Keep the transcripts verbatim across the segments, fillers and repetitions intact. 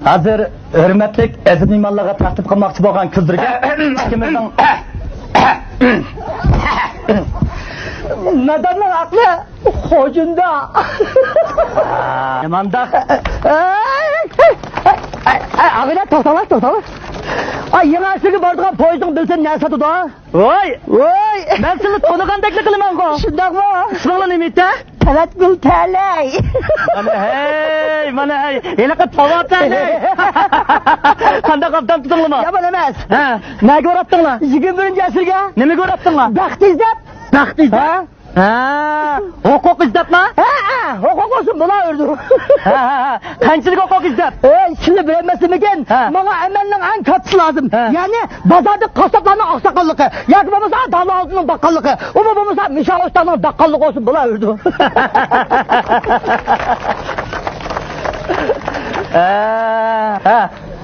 ھازىر ھۆرمەتلىك ئەزىز مېھمانلارغا تەقدىم قىلماقچى بولغان كۈلدۈرگەن ئىككىمىزنىڭ ناداننىڭ ئەقلى خوجۇندا. نېمانداق؟ ئاغىنە، توختاڭلار، توختاڭلار. ئاي، يېڭى ئەسىرگە بارىدىغان پويىزنىڭ بېلىتىنى نە ساتىدۇ؟ ۋاي! ۋاي! مەن سىلىنى تونۇغاندەكلا قىلىمەنغۇ. شۇنداقمۇ؟ ئىسمىڭلار نېمە ئىدى؟ تەۋەتكۈل تەلەي. مانا ھەي، مانا ھەي، ھېلىقى تاۋا تەلەي. قانداق، ئوبدان تۇردۇڭلارمۇ؟ يامان ئەمەس. ھە، نەگە باراتتىڭلار؟ يىگىرمە بىرىنچى ئەسىرگە. نېمىگە باراتتىڭلار؟ بەخت ئىزدەپ. بەخت ئىزدەپ؟ ھە؟ ھە، ھوقۇق ئىزدەپمۇ؟ ھە، ھە، ھوقۇق بولسۇن بولاۋېرىدۇ. ھە، ھە، ھە. قانچىلىك ھوقۇق ئىزدەپ؟ ئەي، سىلى بىلەلمەسلىكىمكىن، ھە. ماڭا ئەمەلنىڭ ئەڭ كاتتىسى لازىم. ھە. يەنى بازاردىكى قاسساپلارنىڭ ئاقساقاللىقى ياكى بولمىسا دالا ئالتۇننىڭ باققانلىقى، ئۇمۇ بولمىسا مىشا ئوستاننىڭ داققانلىقى بولسۇن بولاۋېرىدۇ. ھە، ھە.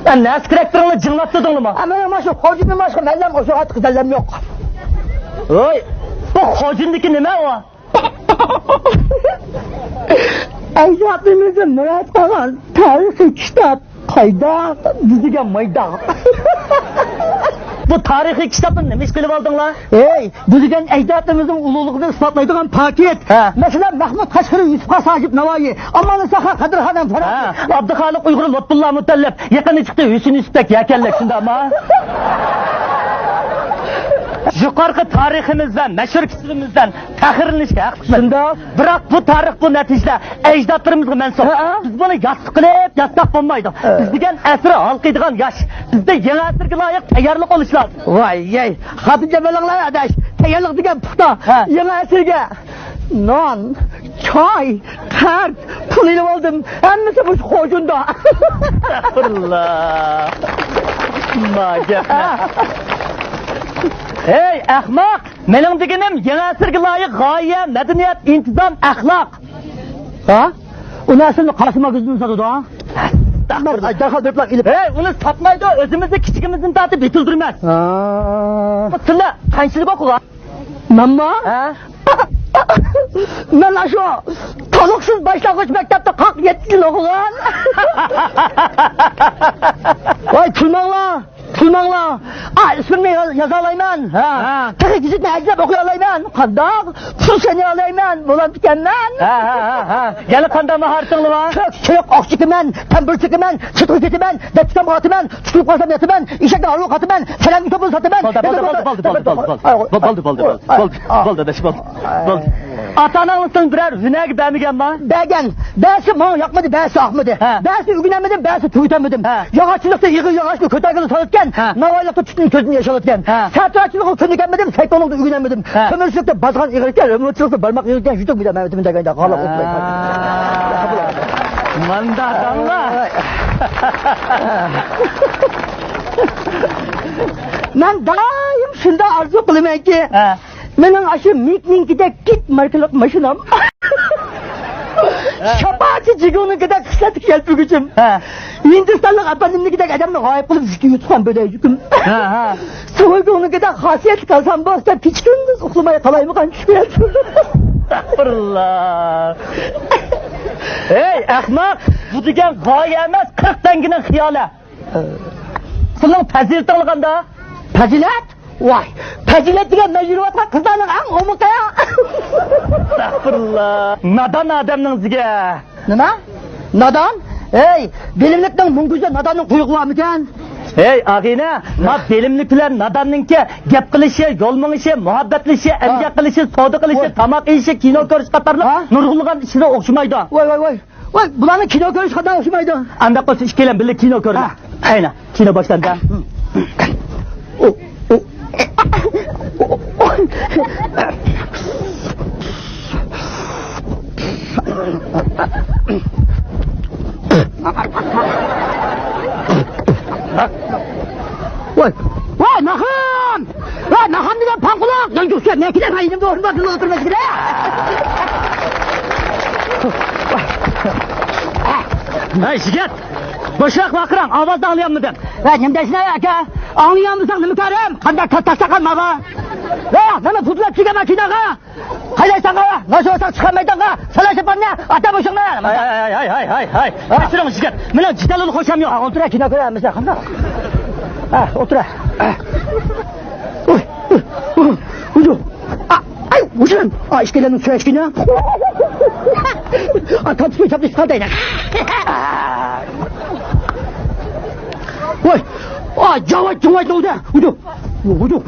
ئە، نەسى كېرەك بىرىڭلار جىڭلاپ تۇردۇڭلارمۇ؟ ئە، مانا، مانا شۇ خوجىنى ماشۇ مەللەم، ئوشۇ ئاتىقى دەللەم يوق. ھوي، بۇ خوجىندىكى نېمە ئۇ؟ ئەجدادىمىزدىن مىراس قالغان تارىخىي كىتاب قايداق، بىزگە مايداق. بۇ تارىخىي كىتابنى نېمە ئىش قىلىپ ئالدىڭلار؟ ھەي، بۇ دېگەن ئەجدادىمىزنىڭ ئۇلۇغلۇقىنى ئىسپاتلايدىغان پاكىت. ھە. مەسىلەن، مەھمۇد قەشقىرى، يۈسۈپ خاس ھاجىپ ناۋايى، ئامانەت ساخا، قادىر خان ھەم فارابى. ھە، ئابدۇخالىق ئۇيغۇر، لۇتپۇللا مۇتەللىپ، يېقىندا چىقتى ھۈسىن يۈسۈپتەك يەكەنلەك، شۇنداقمۇ؟ يۇقىرىقى تارىخىمىز ۋە مەشھۇر كىتابىمىزدىن پەخىرلىنىشكە ھەقلىقمىز. شۇنداق. بىراق بۇ تارىخ، بۇ نەتىجىلەر ئەجدادلىرىمىزغا مەنسۇپ. ھە. بىز بۇنى ياسلىق قىلىپ ياسلاپ بولمايدۇ. ھە. بىز دېگەن ئەسىر ھالقىيدىغان ياش. بىزدە يېڭى ئەسىرگە لايىق تەييارلىق بولۇش لازىم. ۋاي، يەي، خاتىرجەم بولۇڭلار ئاداش. تەييارلىق دېگەن پۇختا. ھە. يېڭى ئەسىرگە نان، چاي، قەرز، پۇل ئېلىپ ئالدىم. ھەممىسى مۇشۇ خوجۇندا. ئەستەغپۇرۇللا. ما گەپنى. ھەي، ئەخمەق! مېنىڭ دېگىنىم يېڭى ئەسىرگە لايىق غايە، مەدەنىيەت، ئىنتىزام، ئەخلاق. ھە؟ ئۇنى ئەسلىدە قارىسا ماگىزىندىن ساتىدۇ، ھە؟ ئەستەغپۇرۇللا. دەرھال بېرىپلا ئېلىپ. ھەي، ئۇنى ساتمايدۇ، ئۆزىمىزنى كىچىكىمىزدىن تارتىپ يېتىلدۈرىمىز. ھە. سىلەر قانچىلىك ئوقۇغان؟ مەنمۇ؟ ھە؟ مەن ئاشۇ تولۇقسىز باشلانغۇچ مەكتەپتە قاق يەتتە يىل ئوقۇغان. ۋاي، كۈلمەڭلار. كۈلمەڭلار. ئا، ئىسمىمنى ياز-، يازالايمەن. ھە. ھە. تېخى گېزىتنى ھەجىلەپ ئوقۇيالايمەن. قانداق؟ پۇل سېنىيالايمەن. بولامدىكەنمەن. ھە، ھە، ھە، ھە. يەنە قانداق ماھارىتىڭلار بار؟ كۆك، چېرىق، ئوق چېكىمەن، تەمبۇر چېكىمەن، چېتىققا كېتىمەن، دەپتىكامغا ئاتىمەن، تۇتۇلۇپ قالسام ياتىمەن، ئېشەكنى ھارۋىغا قاتىمەن، سەلەڭگە توپىنى ساتىمەن. بولدى، بولدى، بولدى، بولدى، بولدى، بولدى، بولدى، بولدى، بولدى، بولدى، بولدى، بولدى، بولدى، ئاداش، بولدى. بولدى. ئاتا-ئاناڭلار سېنى بىرەر ھۈنەرگە بەرمىگەنما؟ بەرگەن. بەزىسى ماڭا ياقمىدى، بەزىسى ياقمىدى. ھە. بەزىسىنى ئۆگىنەلمىدىم، بەزىسىنى تۈگىتەلمىدىم. ھە. ياغاچچىلىقتا ئېغىر ياغاچنى كۆتەرگىلى سالىدىكەن، ھە. ناۋايلىقتا تۈتۈن كۆزدىن ياشىلىدىكەن. ھە. سەتراچىلىققا كۆنۈكەلمىدىم، سەيتۇنلۇقتا ئۆگىنەلمىدىم. ھە. تۆمۈرچىلىكتە بازغان ئېغىركەن، رېمونتچىلىقتا بارماق ئېغىركەن، يۈتۈك بىلەن مەمەتىمىن دەگەندە غالاپ ئولتۇراي. مانداق داڭلار. مەن دائىم شۇنداق ئارزۇ قىلىمەنكى، ھە. مېنىڭ ئاشۇ مىكنىڭكىدەك گىت ماركىلىق ماشىنام، شاپاچى جىگۇنىڭكىدەك خىسلەتلىك يەلپۈگۈچۈم، ھە. ھىندىستانلىق ئەپەندىمنىڭكىدەك ئادەمنى غايىب قىلىپ، زىكى يۇتقان بۆلەك يۈكۈم. ھە، ھە. سويگۇڭنىڭكىدەك خاسىيەتلىك ئالسام بولسا، كېچە-كۈندۈز ئۇخلىماي قالايمىغان چۈشكۈن. ئەستەغپۇرۇللا. ھەي، ئەخمەق، بۇ دېگەن غايە ئەمەس، قىرىق تەڭگىنىڭ خىيالى. سېنىڭ پەزىلىتىڭ قانداق؟ پەزىلەت؟ ۋاي، پەزىلەت دېگەن مەن يۈرۈۋاتقان قىزلارنىڭ ئەڭ ئومىقى. ئەستەغپۇرۇللا. نادان ئادەمنىڭ زىگە. نېمە؟ نادان؟ ھەي، بىلىملىكنىڭ مۇڭگۈزى ناداننىڭ قۇيرۇقى بارمىكەن؟ ھەي، ئاغىنە، ما بىلىملىك بىلەن ناداننىڭكى گەپ قىلىشى، يول مېڭىشى، مۇھەببەتلىشى، ئەمگەك قىلىشى، سودا قىلىشى، ۋاي. تاماق ئېيىشى، كىنو كۆرۈش قاتارلىق ھە؟ نۇرغۇنلىغان ئىشلىرى ئوخشىمايدۇ. ۋاي، ۋاي، ۋاي. ۋاي، بۇلارنىڭ كىنو كۆرۈشى قانداق ئوخشىمايدۇ؟ ئانداق بولسا ئىككىيلەن بىللە كىنو كۆرىلى. ھە. ئەينە، كىنو باشلاندى. ۋاي، ۋاي، ناخان! ۋاي، ناخان دېگەن پاڭقۇلاق! يان كۆرسە، مەن كېلەم، ئەينىمدە ئورۇن بار، دىلغا تۇرماس كېلە! ھەي، يىگىت! بوشراق ۋارقىراڭ، ئاۋازنى ئاڭلىيالمىدىم. ۋە نېمە دەيسىلەر، ئاكا؟ ئاڭلىيالمىساڭ نېمە كارىم؟ قانداق تاستاقان ماۋا؟ ھە، مانا پۇتلار چىقىمەن كىنوغا. قايلايساڭغا، ناشوساق چىقارمايدىغانغا، سالاي شىپاننى، ئاتا بۇشۇڭنى. ھاي، ھاي، ھاي، ھاي، ھاي، ھاي. ھە. كەچۈرۈڭ، يىگىت. مېنىڭ جېدەللىك خۇشام يوق. ھە، ئولتۇرە، كىنو كۆرەمىز، قانداق؟ ھە، ئولتۇرە. ئۇي، ئۇي، ئۇي، ئۇي. ئا، ئاي، ۋۇجۇم. ئا، ئىككىلەننىڭ سۆيۈشكىنى. ئا، تارتىشماي، تارتىشماي قالدى. ۋاي، ئا، جاۋاي، جاۋاي، نولدى؟ ۋۇجۇم. ۋۇجۇم.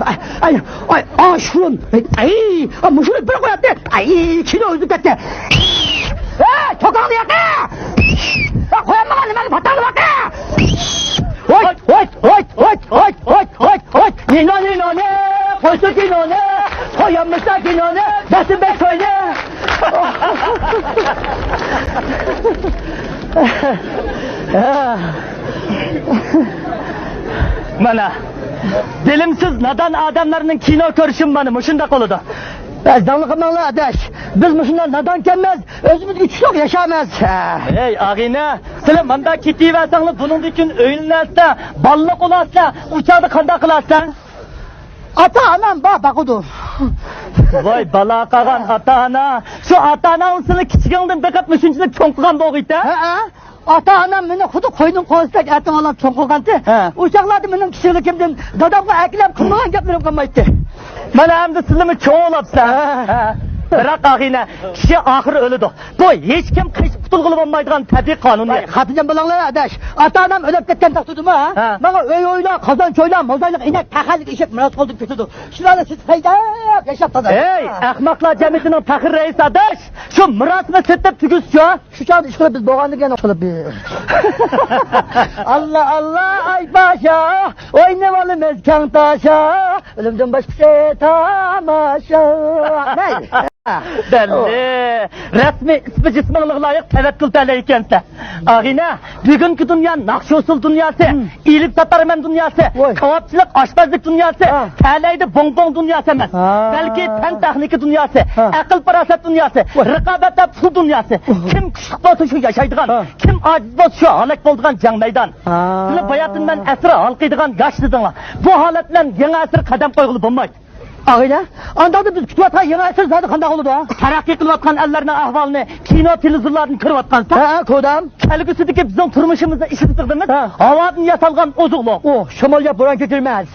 ئاي، ئاي، ئاي، ئا، شۇن. ئاي، ئا، مۇشۇنى بىر قوياتتى. ئاي، كىنو ئۈزۈپ كەتتى. ئە، چوكاڭنى ياقى. ئا، قويالمىغان نېمەڭنى پاتاڭنى باقى. ۋاي، ۋاي، ۋاي. ھوي، ھوي، ھوي، ھوي، ھوي. نىنو، نىنونى، قويسا كىنونى، قويالمىسا كىنونى، دەسسىبەك توينى. مانا، بىلىمسىز، نادان ئادەملەرنىڭ كىنو كۆرۈشى مانا مۇشۇنداق بولىدۇ. بەس، داڭلىق قىلماڭلار، ئاداش. بىز مۇشۇنداق نادان ئىكەنمىز، ئۆزىمىزگە چۈشلۈك ياشايمىز. ھە. ھەي، ئاغىنە، سىلەر ماندا كېتىۋەرسەڭلار، بۇنىڭدىن كېيىن ئۆيلىنەرسىلەر، بالىلىق بولارسىلەر، ئۇ چاغدا قانداق قىلارسىلەر؟ ئاتا-ئانام بار، باقىدۇ. ۋاي، بالا قالغان ئاتا-ئانا. شۇ ئاتا-ئاناڭ سېنى كىچىكىڭدىن بېقىپ مۇشۇنچىلىك چوڭ قىلغان بولغىيتە. ھە، ھە. ئاتا-ئانام مېنى خۇددى قوينۇڭ قوزىسىدەك ئەتىڭ ئالاپ چوڭ قىلغانتى. ھە. ئۇ چاغلاردا مېنىڭ كىشىلىكىمدىن دادامغا ئەكىلەپ قىلمىغان گەپلىرىم قالمايتتى. مانا ئەمدى سىلىمۇ چوڭ بولاپسىلەر. ھە. ھە. بىراق، ئاغىنە، كىشى ئاخىرى ئۆلىدۇ. بۇ ھېچكىم قېچىپ قۇتۇلغىلى بولمايدىغان تەبىئىي قانۇنىيەت. ۋاي، خاتىرجەم بولۇڭلار، ئاداش. ئاتا-ئانام ئۆلۈپ كەتكەن تەقدىردىمۇ، ھە؟ ھە. ماڭا ئۆي-ئويلار، قازان-چويلار، موزايلىق ئىنەك، تەخەللىك ئېشەك مىراس قالدۇرۇپ كېتىدۇ. شۇلارنى سىز ھەيدەپ ياشاپ تازا. ھەي، ئەخمەقلەر جەمئىيىتىنىڭ پەخىر رەئىسى ئاداش، شۇ مىراسنى سېتىپ تۈگۈزسىچۇ. شۇ چاغدا ئىشقىلىپ بىز بولغاندىن كېيىن ئىشقىلىپ بىز. ئاللا، ئاللا، ئاي پاشا، ئوينىۋالىمىز كەڭ تاشا، ئۆلۈمدىن باشقىسى تاماشا. مەيلى. بەللى. رەسمىي ئىسمى جىسمىڭلىغا لايىق تەۋەككۈل تەلەي ئىكەنسەن. ئاغىنە، بۈگۈنكى دۇنيا ناخشا ئۇسسۇل دۇنياسى، مم. ئېلىپ ساتارمەن دۇنياسى، ۋاي. كاۋاپچىلىق ئاشپەزلىك دۇنياسى، ھە. تەلەيدە بوڭ-بوڭ دۇنياسى ئەمەس. ھە. بەلكى پەن-تېخنىكا دۇنياسى، ھە. ئەقىل-پاراسەت دۇنياسى، ۋاي. رىقابەتتە پۇل دۇنياسى. ۋاي. كىم كۈچلۈك بولسا، شۇ ياشايدىغان، ھە. كىم ئاجىز بولسا، شۇ ھالاك بولىدىغان جەڭ مەيدان. ھە. سىلەر باياتىن مەن ئەسىر ھالقىيدىغان ياش دېدىڭلار. بۇ ھالەت بىلەن يېڭى ئەسىر قەدەم قويغىلى بولمايدۇ. ئاغىنە، ئانداقتا بىز كۈتۈۋاتقان يېڭى ئەسىر زادى قانداق بولىدۇ؟ تەرەققىي قىلىۋاتقان ئەللەرنىڭ ئەھۋالىنى كىنو، تېلېۋىزورلاردىن كۆرۈۋاتقانسەن. ھە، ھە، كودام. كەلگۈسىدىكى بىزنىڭ تۇرمۇشىمىزنى ئىشلىتىپ بېقىمىز. ھە. ھاۋادىن ياسالغان ئوزۇقلۇق. ئۇ، شامال ياپ بوران كۆتۈرمەس.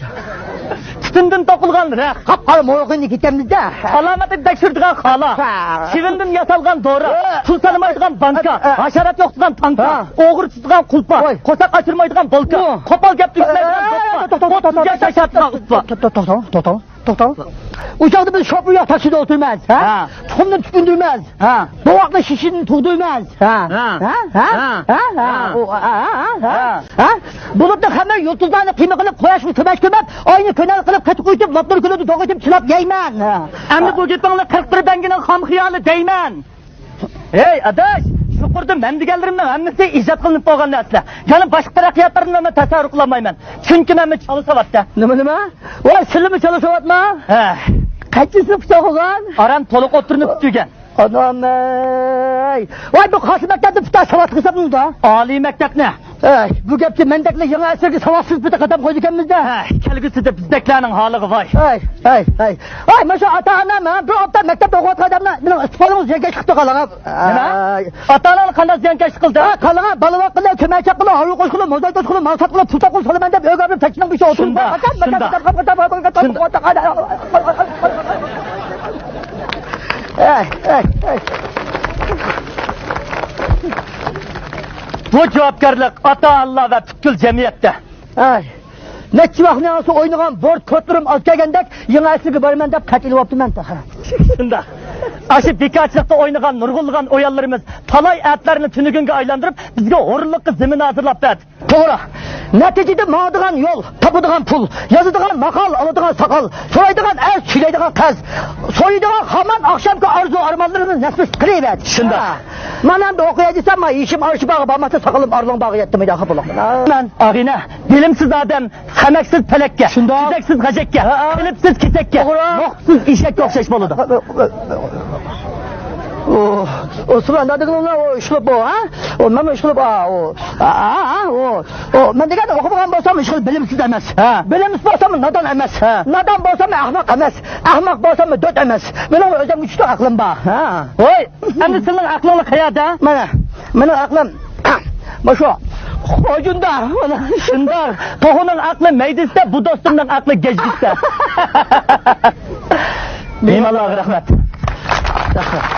تۈتۈندىن توقۇلغان رەخت. قاپقارا مورىقىنى كېتەمىز-دە. سالامەتلىك تەكشۈرىدىغان خالا. ھە. چىۋىندىن ياسالغان دورا. ھە. پۇل تانىمايدىغان بانكا. ھە. ھاشارات يوقىتىدىغان تانكا. ھە. ئوغرى تۇتىدىغان قۇلپا. ۋاي. قوساق ئاچۇرمايدىغان بولكا. ۋاي. قوپال گەپ تۈگىتمەيدىغان دوپپا. توختاڭ، توختاڭ، توختاڭ. ئوتتۇز ياش ياشايدىغان ئۇسپا. توختاڭ، توختاڭ، توختاڭ. توختاڭ. ئۇ چاغدا بىز شوپۇر ياق تاكسىدا ئولتۇرىمىز، ھە؟ ھە. تۇخۇمنى تۈتۈندۈرمەز. ھە. بوۋاقنى شىشىدىن تۇغدۇرمايمىز. ھە. ھە. ھە. ھە. ھە. ھە. ھە. ئۇ، ھە، ھە، ھە. ھە. ھە. بۇلۇتنى خەمىر، يۇلتۇزلارنى قىيما قىلىپ، قۇياشنى كۈمەچ كۆمۈپ، ئاينى كۆنەل قىلىپ، قېتىق ئۇيۇتۇپ، لوپنۇرنى كۈلىدە دوغ ئېتىپ، چىلاپ يەيمەن. ھە. ئەمدى بۇ گېپىڭنى قىرىق بىر بەڭگىنىڭ خام خىيالى دەيمەن. ھەي، ئاداش، يۇقىرىدا مەن دېگەنلىرىمنىڭ ھەممىسى ئىجاد قىلىنىپ بولغان نەرسىلەر. يەنە باشقا تەرەققىياتلارنى مەن تەسەۋۋۇر قىلالمايمەن. چۈنكى مەنمۇ چالا ساۋاتتا. نېمە، نېمە؟ ۋاي، سىلىمۇ چالا ساۋاتما؟ ھە. قانچە سىنىپ پۈتۈپ بولغان؟ ئاران تولۇق ئوتتۇرىنى پۈتتۈرگەن. ئانام-ئەي. ۋاي، بۇ قايسى مەكتەپنى پۈتتۈرگەن، ساۋاتلىق ھېسابلىنىدۇ؟ ئالىي مەكتەپنى. ئەي، بۇ گەپچە مەندەكلەر يېڭى ئەسىرگە ساۋاتسىز پېتى قەدەم قويىدىكەنمىز-دە. ھە، كەلگۈسىدە بىزدەكلەرنىڭ ھالىغا ۋاي. ئەي، ئەي، ئەي. ئەي، مانا شۇ ئاتا-ئانام، ھە، بىر ئوبدان مەكتەپتە ئوقۇۋاتقان ئادەملەر مېنىڭ ئىستىپالىمغا زىيانكەشلىك قىپتۇ قالىغان. نېمە؟ ئەي. ئاتا-ئاناڭ قانداق زىيانكەشلىك قىلدى؟ ھە، قالىغان بالا ۋاقىتلىرى كۆمەچەك قىلىپ، ھارۋا قوشقىلى، موزاي توشقىلى، مال ساتقىلى، پۇل تاپقىلى سالىمەن دەپ ئۆگەپ تەكشىنىڭ بېشى ئولتۇرۇپ شۇنداق، شۇنداق. ئەي، ئەي، ئەي. بۇ جاۋابكارلىق ئاتا-ئانىلار ۋە پۈتكۈل جەمئىيەتتە. ئەي، نەچچە ۋاقىتنى ئاڭسا ئوينىغان بورت كوتلىرىم ئاز كەلگەندەك، يېڭى ئەسىرگە بارىمەن دەپ قەتئىي بوپتىمەن تېخى. شۇنداق. ئاشۇ بىكارچىلىقتا ئوينىغان نۇرغۇنلىغان ئويۇنلىرىمىز تالاي ئەتىلەرنى تۈنۈگۈنگە ئايلاندۇرۇپ، بىزگە ھۇرۇنلۇققا زېمىن ھازىرلاپ بەردى. توغرا. نەتىجىدە ماڭىدىغان يول، تاپىدىغان پۇل، يازىدىغان ماقال، ئالىدىغان ساقال، سورايدىغان ئەرز، چىدايدىغان قەرز، سويىدىغان خامان، ئاخشامقى ئارزۇ-ئارمانلىرىمىز نەسىپ قىلىۋەردى. شۇنداق. مانا ئەمدى ئوقۇياي دېسەم، ما يېشىم ئارشى باغا بارماستىن، ساقىلىم ئارىلىڭ باغا يەتتى مەيدان خاپا بولۇڭ. مەن. ئاغىنە، بىلىمسىز ئادەم خەمەكسىز پەلەككە، شۇنداق. تېزەكسىز غەجەككە، ھە، ھە. قېلىپسىز كېسەككە، توغرا. نوقۇپسىز ئېشەككە ئوخشاش بولىدۇ. ئۇ، ئۇ سىلەر نادىكىلىڭلار، ئۇ ئىشقىلىپ ئۇ، ھە؟ ئۇ مەن ئىشقىلىپ، ئا، ئۇ، ئا، ئا، ئا، ئۇ، ئۇ، مەن دېگەن ئوقۇمىغان بولسام ئىشقىلىپ بىلىمسىز ئەمەس. ھە. بىلىمسىز بولسام نادان ئەمەس. ھە. نادان بولسام ئەخمەق ئەمەس. ئەخمەق بولسام دۆت ئەمەس. مېنىڭ ئۆزۈمگە چۈشلۈك ئەقلىم بار. ھە. ۋاي، ئەمدى سىلىنىڭ ئەقلىڭلار قەيەردە؟ مانا، مېنىڭ ئەقلىم مانا شۇ. ئو جۇندار. شۇنداق. توخۇنىڭ ئەقلى مەيدىسىدە، بۇ دوستۇمنىڭ ئەقلى گەجگىسىدە. مېھمانلارغا رەھمەت. رەھمەت.